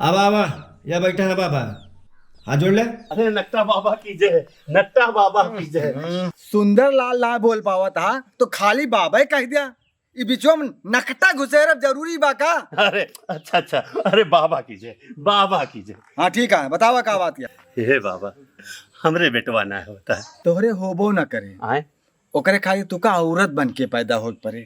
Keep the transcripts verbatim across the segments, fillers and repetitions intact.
आवा, आवा, या बैठा है बाबा, हाथ जोड़ ले। अरे नकटा बाबा की जय, नकटा बाबा की जय। सुंदर लाल ना बोल पावा था तो खाली बाबा ही कह दिया। ई बिचवा में नकटा घुसेरब जरूरी बा का? अरे अच्छा अच्छा, अरे बाबा की जय, बाबा की जय। हाँ ठीक है, बतावा का बात या? हे बाबा, हमरे बेटवा ना होता है। तोहरे होबो ना करे। आए? ओकरे खातिर तुका औरत बन के पैदा होत परे।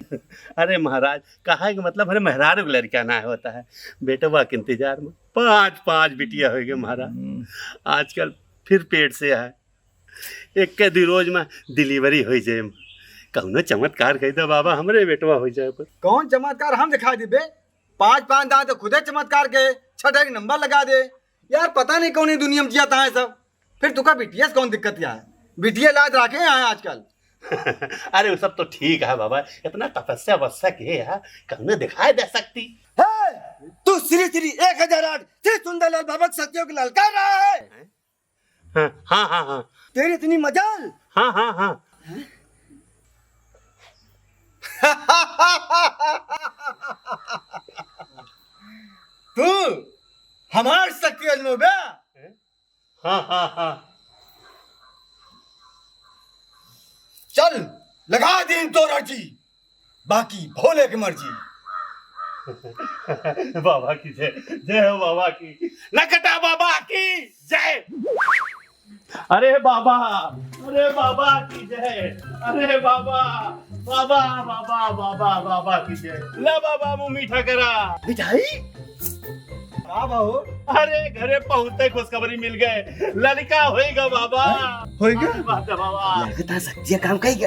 अरे महाराज, कहा के मतलब हमरे मेहरारू के लड़का ना होता है। बेटवा के इंतजार में पांच पांच बिटिया हो गए महाराज। हम्म। आजकल फिर पेट से है, एक के दू रोज में डिलीवरी हो जाए। कौनो चमत्कार कह दे बाबा, हमरे बेटवा हो जाए पर। कौन चमत्कार हम दिखा देबे? पांच पांच दांत खुदे चमत्कार के छठे के नंबर लगा दे। यार पता नहीं कौन ही दुनिया में जिया है सब। फिर तुका बिटिया से कौन दिक्कत या है? बिटिया लाज राखे हैं आजकल। अरे वो सब तो ठीक है बाबा, इतना तपस्या वस्या के है, कौनो दिखाई दे सकती। हे, तू श्री श्री एक हजार आठ श्री सुंदरलाल बाबा के शक्तियों के ललकार रहा है। हाँ हाँ हाँ हाँ। तेरी इतनी मजाल। हाँ हाँ हाँ। तू हमार शक्ति अजमोबे? हाँ हाँ हाँ। चल, लगा दीन तोर अर्जी, बाकी भोले की मर्जी। बाबा की जय, जय हो बाबा की, नकटा बाबा की जय। अरे बाबा, अरे बाबा की जय, अरे बाबा, बाबा, बाबा, बाबा, बाबा की जय। ला बाबा, मुंह मीठा करा। मिठाई? का बा हो? अरे घरे पहुँचते खुशखबरी मिल गए, लड़का होइगा बाबा। होइगा? अरे बाप रे बाबा। लागत है शक्तिया काम कही गए।